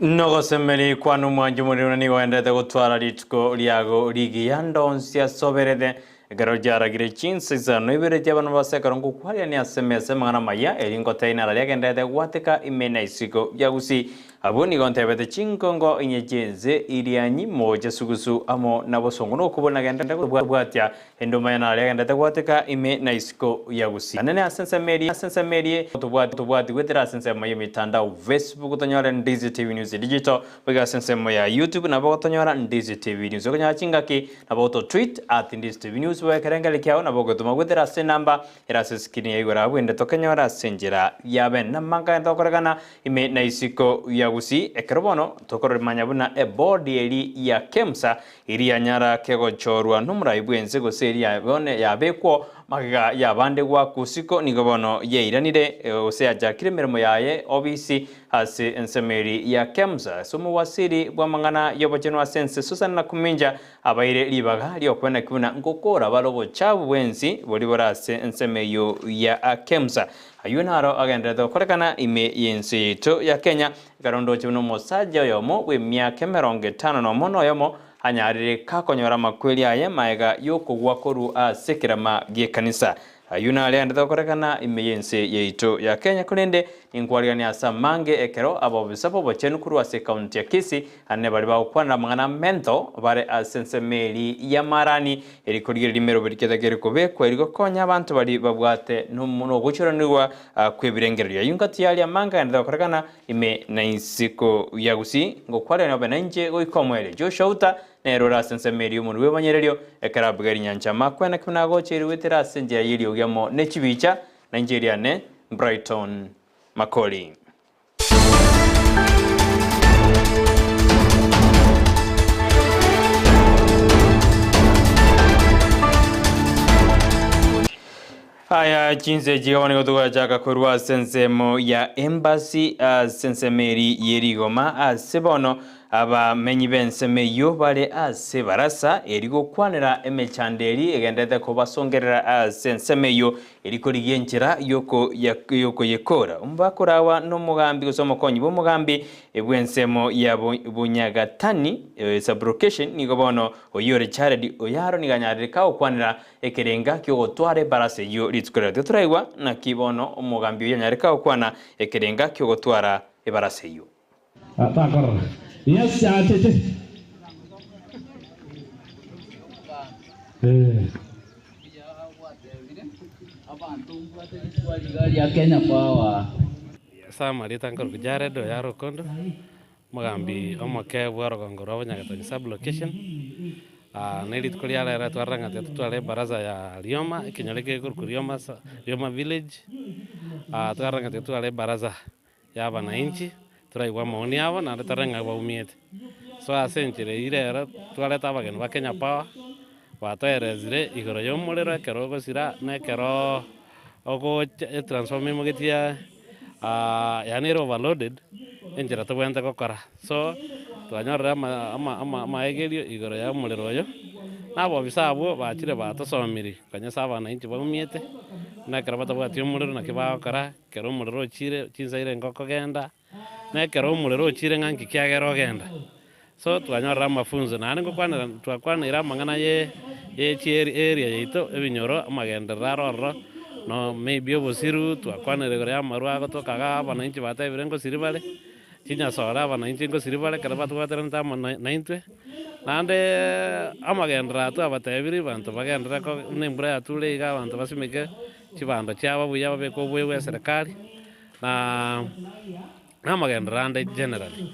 Nogosemeria kwane omwanchi omorero na nigo oenderete gotwara rituko riago rigiya ndonsi ase oberete, ekero riaragire chinsa isano ibere chi'abana b'ase ekero ngokwarerania ase emesa amang'ana amaya, erio ngotebie nararia agenderete gwateka ime na isiko ya gusii. Abwo nigo ntebete chinkongo inye chi'ense Irianyi, mocha sugusu amo na bosongo nokobua nagenderete kobwatia Enduma naria agenderete gwateka ime na isiko ya gusii. Anene ase ensemo eria ase ensemo eria tobwati tobwati goetera ase ensemo y'emitandao Facebook tonyore Ndizi TV News Digital boigo ase ensemo ya YouTube nabo gotonyora Ndizi TV News. Okonyora chingaki nabo goto tweet at Ndizi TV News boigo ekerengererio kiao nabo ogetoma goetera ase enamba ere ase escreen ya igoro abwo ende tokenyore ase enchera ya bene. Namang'ana agende gokorekana ime na isiko ya gusii ekero bono tokoremanya buna ebodi eri ya KEMSA Eria yanyara kegochorwa nomorai bw'ense gose eria bono yabekwo magega y'abande goakwa isiko, nigo bono yairanire gose yachakire emeremo yaye obisi ase ensemo eria ya Kemsa. Ase omowasiri bw'amang'ana y'obochenu ase ense Susan Nakuminja abaire ribaga ri'okweneki buna ngokora bare obochabu bwensi boria bore ase ensemo eyio ya Kemsa. Ayio naro agendererete gokorekana ime y'ense yaito ya Kenya Ekero ndoche buna omosacha oyomo bw'emiaka emerongo etano nomo noyomo anyarire kakonyora amakweri aye magega y'okogwa korwa ase ekerama gi'ekanisa. Ayio naria aendete gokorekana ime y'ense yaito ya Kenya korende ninkwariganie ase amange ekero abobisa b'obochenu korwa ase ekaunti ya Kisii ane baria bagokwanera amang'ana amento bare ase ensemo eri y'amarani eri korigereria emeroberi ketagere kobekwa eri gokonya abanto baria babwate nogoichoranigwa kw'ebirengererio. Ayio ngatiaria amange agenderete gokorekana ime na isiko ya Gusii, ngokwarerania obe nainche goika omoerio. Joshua Uta nere ore ase ensemo eria y'omonwa bw'ebanyererio, ekero Abigaili nyanchama akwene buna agocheire goetera ase enchera y'eriogi amo ne chibicha, na inche eriane Brighton Makori. Aya chinse echi bono nigo togachaka korwa ase ensemo ya embassy ase ensemo eri ye rigoma ase bono abamenyi b'ensemo eyio bare ase ebarasa eri gokwanera emechando eri egenderete kobasongerera ase ensemo eyio eri korigia enchera yokoyekora. Omobakorawa nomogambi gose omokonyi bw'omogambi bw'ensemo ya Bunyagatani sublocation nigo bono oyio ore Jared Oyaro nigo anyarire kagokwanera Ekerenga ki'ogotwara ebarasa eyio rituko riria titoraigwa, naki bono omogambi oyio anyare kagokwana ekerenga ki'ogotwara ebarasa eyio. Takorora. Yes, yacheche. Eh. Ase amarieta nkorokwa Jared Oyaro Okondo. Omogambi omoke bw'orogongo rwa Bonyagetani Sub-location, ne rituko ria rero twarora ng'a tiga totware ebaraza ya Rioma, ekenyoro eke gekorokwa Rioma sa Rioma village, twarora ng'a tiga totware ebaraza ya abananchi, toraigwe amaoni abo naende torore ng'a baumiete. So ase enchera eywo rero twareta abageni ba Kenya Power, batoeresire igoro ya omorero ekero ogosira na ekeroo ogocha etransformer emogetie yaye. Yaani ere overloaded, enchera tobwenerete gokora. So, twanyorire ama ama ama amaegerio igoro ya omorero oyo, na abobisa abwo bachire batosomirie konya ase abananchi baumiete, buna ekero batabwati omorero naki bagokora, ekero omorero ochire chinsa ire ngokogenda, na ekero omorero ochire ng'a nki kiagera ogenda. So, twanyorire amafunzo naende ngokwanera twakwaneire amang'ana ye ye chieri area yaito ebinyoro amagenderero aro ororo, no maybe obosiru, twakwanire igoro ya amarwa agotoka igaa abananchi batebire ngosiri bare, chinyasore abananchi ngosiri bare ekero batobwateranete amo na naintwe, naendeeee amagenderero aya twabatebirie abanto bagenderere ko buna embura yature iga abanto basimeke chibando chiabo buya babeke oboyo bwa eserekari, na amagenderero ande generally.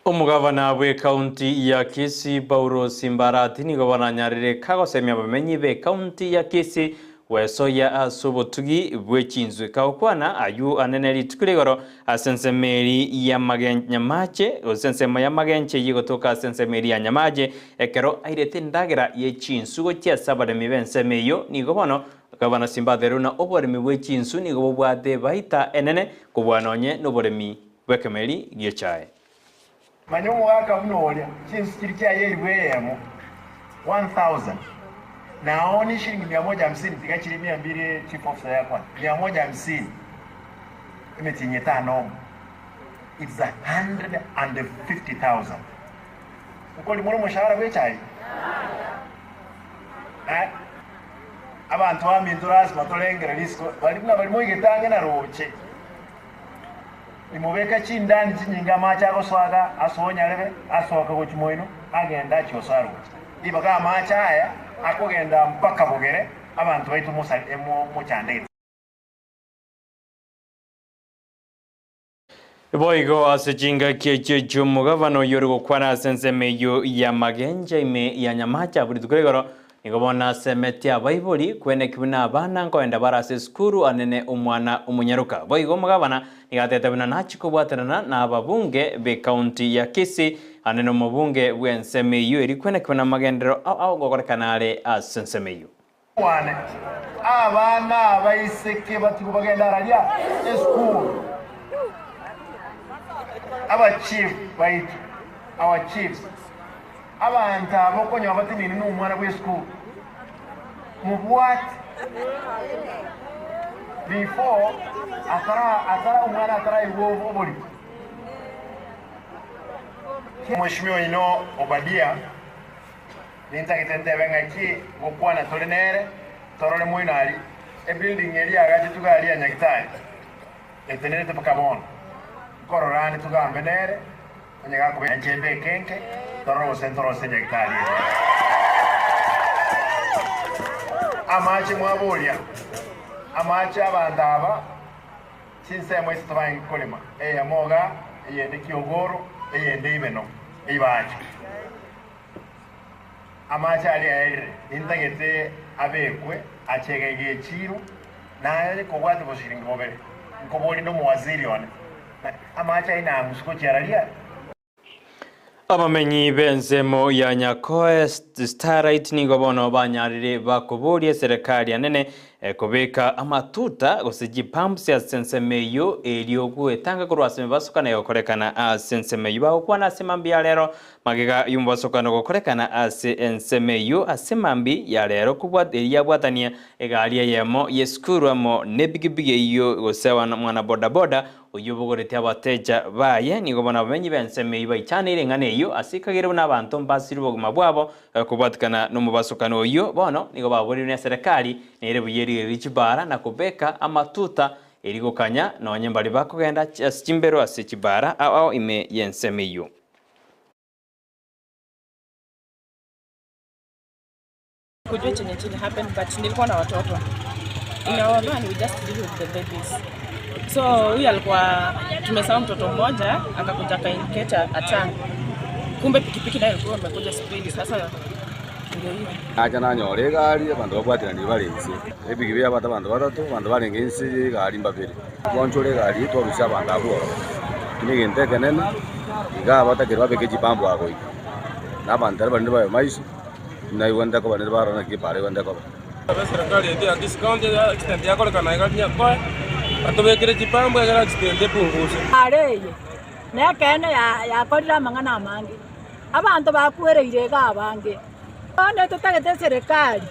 Omogavana bw'ekaunti ya Kisii Paulo Simbarati nigo baranyarire kagosemia abamenyi b'ekaunti ya Kisii gwesoyia ase obotugi bwe chinswe. Kagokwana ayio anene rituko rigoro ase ensemo eri ya Nyamache gose ensemo ya Magenche eyio egotoka ase ensemo eri ya Nyamache ekero airete endagera ye chinswe gochia ase abaremi b'ensemo eyio nigo bono Gavana Simbarati buna oboremi bwe chinswe nigo bobwate ebaita enene kobua nonye noboremi bw'ekemeri gi'echae. Manya omogaka buna oria, chinsu chiria chiaye elifu eyemo, 1000, na aoonie shilingi mia moja hamsini, tiga chiria mia mbili chief officer yakwana, mia moja hamsini, emetienyi etano omo. It's 150,000. Nkorimora omoshahara bw'echai? Eh? Abanto baminto lasima torengere risiko bari buna bari moigete ang'e na roche. Imobeka chindani chinyinge amache agosoaga ase onyarebe asoke gochia moino agende achie gosoa roche. Ribaga amache aya akogenda mpaka bogere abanto baito mosari mochandegete. Boigo ase chingaki echio chi'omogabana oyio ore gokwana ase ensemo eyio y'amagencha ime ya Nyamache abwo rituko rigoro, nigo bono asemetie abaibori kweneki buna abana nkoenda bare ase esukuru anene omwana omonyaroka. Boigo omogabana nigo atete buna nachie kobwatanana na ababunge b'ecounty ya Kisii anene omobunge bw'ensemo eyio erio kweneki buna amagenderero ao ao ngokorekana are ase ensemo eyio. Kwane, abana abaiseke batigwe bagende araria esukuru. Aba chief baito, our chiefs, abanto aba okonyora batenene na omwana bwa esukuru, mobwate before atara atara omwana ataraigwa oborito. Mweshimiwa oino Obadia. Nintagete ntebe ng'aki gokwana tore nere, torore moino aria, ebuilding eria yaagachetwe iga aria ya Nyagitari, etenerete mpaka bono. Nkorora ande togambe nere, onye gakoba enchera embeke enke, torore gose ntorose Nyagitari eria. Amache mwaboria, amache abanto aba, chinsemo isato barenge korema, eyemo igaa, eyende Kiogoro, eyende Ibeno, Eibacho. Amache aria aerire, nintagete abekwe ache iga echiiro, naye kobwate boshiringi bobere, nkoborie nomowaziri one, amache aino ang'usu gochia araria? Abamenyi b'ensemo ya Nyakoe Starite nigo bono banyarire bakoboria eserekari anene kobeka amatuta gose chipumps ase ensemo eyio erio goetanga korwa ase emebasokano egokorekana ase ensemo eyio. Bagokwana ase mambia ya rero Magega y'omobasokano gokorekana ase ensemo eyio ase mambia ya rero kobwat eria yabwatania egari eyemo y'esukuru amo n'epikipiki eyio gose mwana bodaboda oyio obogoretie abateja baye. Nigo bono abamenyi b'ensemo eyio baichaneire eng'ana eyio ase ekagera buna abanto mbasire obogima bwabo kobwatikana nomobasokano oyio. Bono nigo baborirwe neserekari nere buya erigererie chibara na kobeka amatuta erio gokanya nonye mbaria bakogenda ase chimbero ase chibara ao ao ime y'ensemo eyio. Kujua chenye chili happen but nilikuwa na watoto in our van we just deal with the babies so huyu alikuwa tumesahau mtoto mmoja akakuja akaindicate a turn kumbe pikipiki nayo ilikuwa imekuja speed sasa ndio hiyo Nacha nanyora egari, abanto babwateranirie bare inse. Epikipiki yabwate abanto batato, abanto barenge inse ye egari mbabere. Twanchora egari twarusia abanto abwo ororo. Ekio negento ekenene, iga abatakeire babeke chipambo agoika. Na abanto aria barende babe maiso, naigwe ntekoba nere barore naki epaara igwente koba. Eserekari yaito ya Kisii County ya accident yakorekana iga Nyakoe, batobekere chipambo egere accident epunguse. Are eye nekeene yakorire amang'ana amange, abanto bakwereire iga abange. Bono totagete eserekari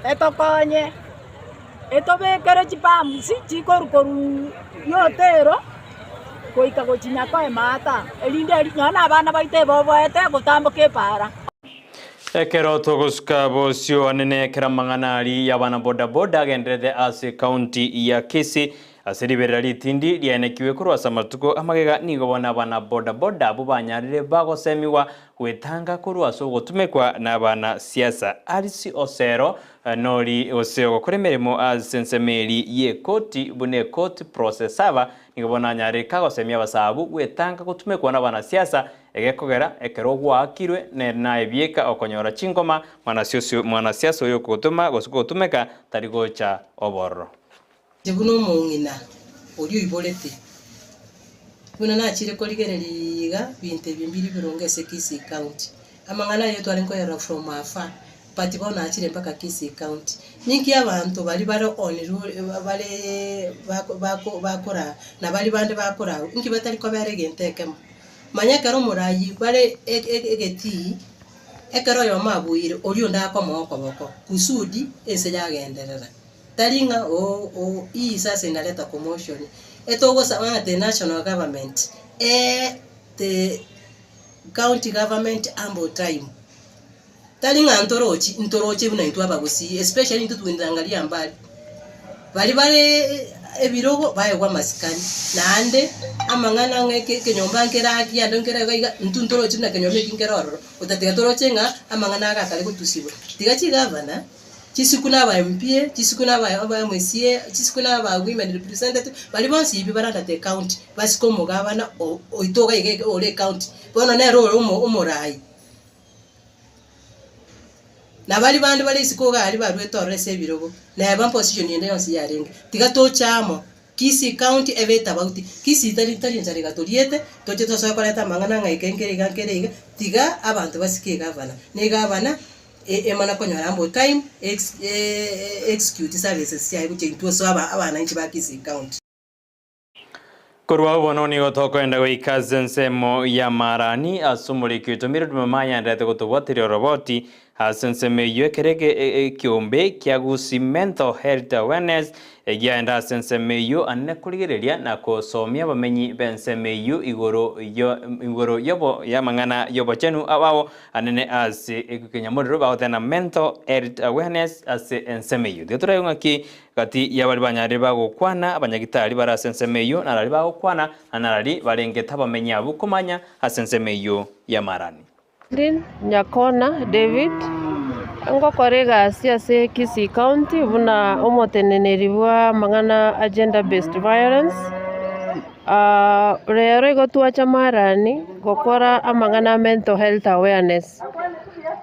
etokonye, etobekere chipumps chikorwa korwa riotero goika gochia Nyakoe maata, erinde nonya na abana baito eboboete gotamboka epaara. Ekero togosuka bosio anene ekero amang'ana aria y'abana bodaboda agenderete ase ekaunti ya Kisii Ase riberera ritindi riaenekiwe korwa ase amatuko amagega nigo bono abana boda-boda abwo banyarire bagosemigwa gwetanga korwa ase ogotumekwa nabana siasa. Alice Osero nori gose ogokora emeremo ase ensemo eri y'ekoti buna ekoti process server nigo bono anyarire kagosemia abasae abwo gwetanga gotumekwa nabana siasa egekogera ekero gwaakirwe nere naye bieka okonyora chingoma mwanasiasa oyo okogotoma gose kogotumeka tari gocha obororo. Inche buna omong'ina oria oiborete, buna nachire korigereria iga, binto ebi mbiri bironge ase Kisii County. Amang'ana ayio tware nkoyarora from afar, but bono nachire mpaka Kisii County. Ninki abanto baria bare on rule bareee bako bako bakora na baria bande bakora agwo, inki batari kobera egento ekemo? Manya ekero omorayi bare e- e- egetii, ekero oyomo abuire, oria onde akomoa okoboko kusudi ense yagenderera. Tari ng'a oo oo hii sasa inaleta commotion. Etogosaba ng'a the national government Ee the county government ample time. Tari ng'a ntorochi, ntoroche buna intwe abagusii especially intwe twendangaria mbari. Baria bare ebirogo baegwe amasikani, naende amang'ana ng'a eke ekenyomba nkere aria ande nkere iga iga, intwe ntoroche buna ekenyomba eki nkere ororo, gotatiga toroche ng'a amang'ana aya gakare gotusiwa. Tiga chigavana, chisiku na aba MPA, chisiku na aba aba MCA, chisiku na aba women representative, baria bonsi pi bare under the county, basike omogavana o oito iga iga ore ecounty, bono nere ore omo omorai. Na baria bande bare isiko iga aria baruete ororo ase ebirogo, neba position ende yonsi yarenge, tiga toche amo, Kisii county ebe etabauti, Kisii tari tari enchara iga toriete, toche tosoe koreta amang'ana ng'a eke nkere iga nkere iga, tiga abanto basike egavana, na egavana e- emana konyora ambo time ex execute services chiaye gochia intwe ase aba abananchi ba Kisii county. Korwa agwo bono nigo tokoenda goika ase ensemo y'amaarani ase omoriki oito Mildred Mamayi aenderete gotobwateria oroboti ase ensemo eyio ekero ekiombe kia Gusii Mental Health Awareness giaenda ase ensemo eyio anene korigereria na kosomia abamenyi b'ensemo eyio igoro igoro y'amang'ana y'obochenu abao anene ase ekenyamorero bagoteba Mental Health Awareness ase ensemo eyio. Tiga toraigwe ng'aki Gati y'abaria banyarire bagokwana, abanyagitari bare ase ensemo eyio, na araria bagokwana, na narari barengete abamenyi abwo komanya ase ensemo eyio y'amarani. Lynn Nyakona David, Ngokora egasi ase Kisii County buna omoteneneri bw'amang'ana a gender based violence. Rero igo twacha marani gokora amang'ana a mental health awareness,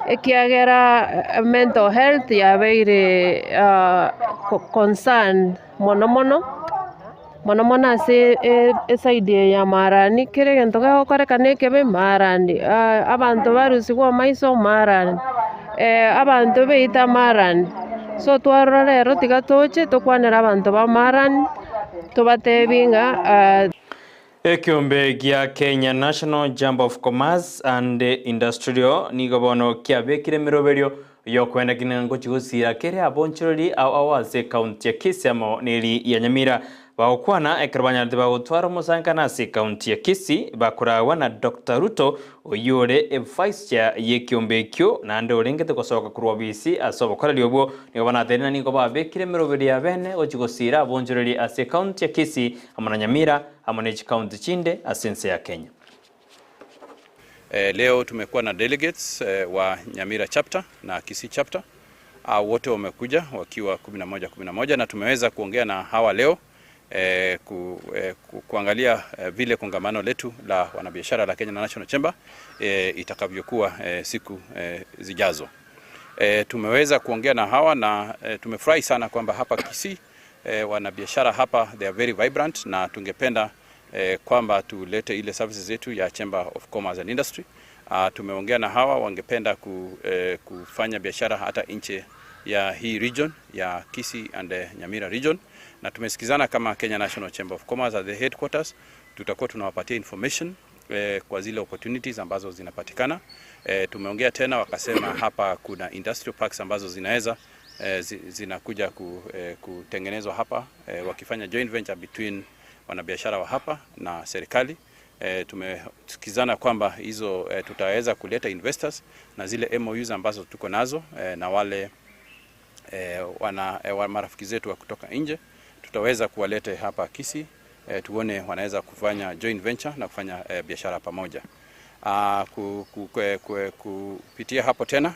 ekiagera mental health yabeire concern mono mono, mono mono ase eside eye ya marani, kera egento kegokorekana ekebe marani, abanto barusigwe amaiso marani, abanto beita marani, so twarora rero tiga toche tokwanere abanto ba marani. Tobatebi ng'a. Ekeombe gia Kenya National Chamber of Commerce and Industrial nigo bono kiabekire emeroberio yokoenda kina ngochi gosiira kere abonchoreri ao ao ase ekaunti ya Kisii amo neri ya Nyamira. Bagokwana ekero banyarete bagotwara omosankano ase ekaunti ya Kisii bakoragwa na Doctor Ruto oyio ore evice chair y'ekeombe ekio naende orengete gosoka korwa obisi ase obokoreri obwo Nigo banateire na nigo babekire emeroberi ya bene gochia gosiira abonchoreria ase ekaunti ya Kisii amo na Nyamira amo ne chikaunti chinde ase ense ya Kenya. Leo tumekuwa na delegates wa Nyamira chapter na Kisii chapter wote wamekuja wakiwa 11 11 na tumeweza kuongea na hawa leo eh, ku, eh, ku, kuangalia eh, vile kongamano letu la wanabiashara la Kenya National Chamber eh, itakavyokuwa eh, siku eh, zijazo. E, tumeweza kuongea na hawa na e, tumefurahi sana kwamba hapa Kisii e, wanabiashara hapa they are very vibrant na tungependa e, kwamba tulete ile services zetu ya Chamber of Commerce and Industry. A, tumeongea na hawa wangependa ku, e, kufanya biashara hata nje ya hii region ya Kisii and Nyamira region, na tumesikizana kama Kenya National Chamber of Commerce at the headquarters tutakuwa tunawapatia information eh, kwa zile opportunities ambazo zinapatikana. Eh, tumeongea tena wakasema hapa kuna industrial parks ambazo zinaweza eh, zinakuja ku, eh, kutengenezwa hapa eh, wakifanya joint venture between wanabiashara wa hapa na serikali. Eh, tumesikizana kwamba hizo eh, tutaweza kuleta investors na zile MOUs ambazo tuko nazo eh, na wale eh, wana, eh, wa marafiki zetu wa kutoka nje tutaweza kuwalete hapa Kisii eh, tuone wanaweza kufanya joint venture na kufanya eh, biashara pamoja. Ah, ku, ku, ku, ku, kupitia hapo tena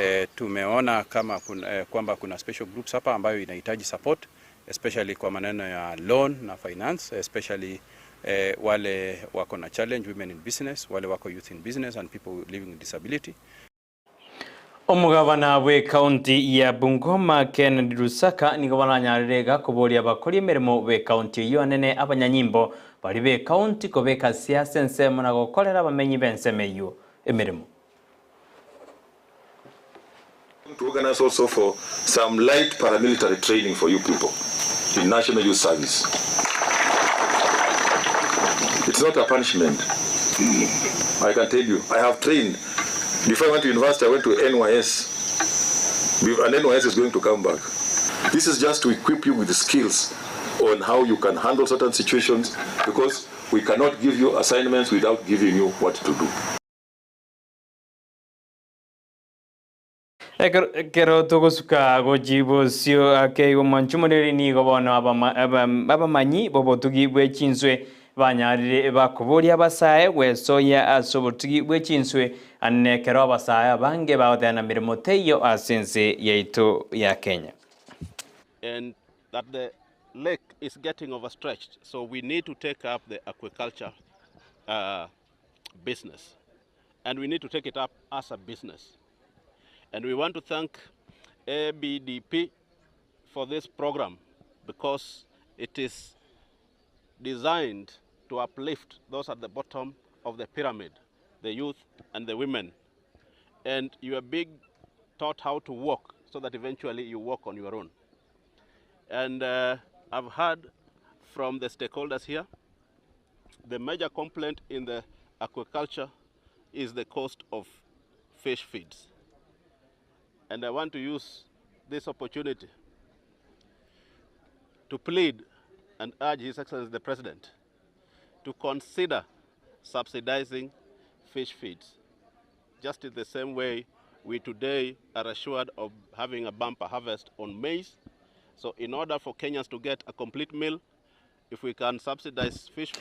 eh, tumeona kama kuna, eh, kwamba kuna special groups hapa ambayo inahitaji support especially kwa maneno ya loan na finance especially eh, wale wako na challenge women in business, wale wako youth in business and people living with disability. Omogabana bw'ekaunti ya Bungoma Kennedy Lusaka nigo baranyarire iga koboria abakori emeremo b'ekaunti eyio anene abanyanyimbo baria b'ekaunti kobeka siasa ensemo na gokorera abamenyi b'ensemo eyio emeremo. To organize also for some light paramilitary training for you people in National Youth Service. It's not a punishment. I can tell you, I have trained. Before I went to university, I went to NYS. And NYS is going to come back. This is just to equip you with the skills on how you can handle certain situations because We cannot give you assignments without giving you what to do. Ekero togosuka gochia bosio ake igo mwanche omoreri nigo bono abamanyi b'obotugi bwe chinswe banyarire bakoboria abasae gwesoyia ase obotugi bwe chinswe, ane ekero abasae abange bagotebana meremo teiyo ase ense yaito ya Kenya. And that the lake is getting overstretched so we need to take up the aquaculture uh, business and we need to take it up as a business. And we want to thank ABDP for this program because it is designed to uplift those at the bottom of the pyramid, the youth and the women. And you are being taught how to walk so that eventually you walk on your own. And uh, I've heard from the stakeholders here, the major complaint in the aquaculture is the cost of fish feeds. And I want to use this opportunity to plead and urge His Excellency the President to consider subsidizing fish feeds, just in the same way we today are assured of having a bumper harvest on maize. So in order for Kenyans to get a complete meal, if we can subsidize fish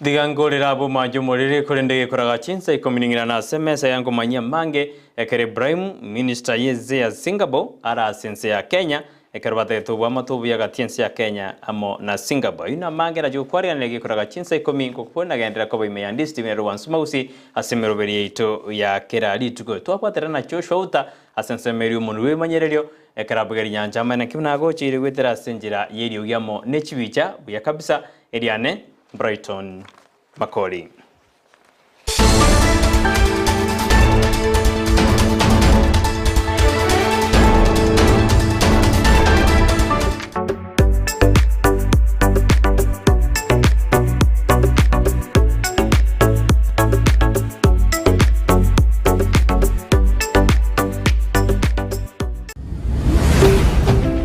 Tiga nkorere abwo mwanche omorere, korende gekoraga chinsa ikomi ning'irane ase emesa ya nkomanyia amange, ekero Ibrahim, minister y'ense ya Singapore, are ase ense ya Kenya, ekero batagete oboamate obuya gati y'ense ya Kenya amo na Singapore. Ayio namange nache gokwariganera gekoraga chinsa ikomi ngokwo nagenderera koba ime ya Ndisi TV na Rwansu Magusi ase emeroberi yaito ya kera rituko. Twabwaterana na Joshua Uta ase ensemo eria omonwe bw'ebimanyererio, ekero abuga rinyancha amang'ana ki buna agocheire goetera ase enchera y'eriogi amo ne chibicha buya kabisa, eriane Brighton Makori.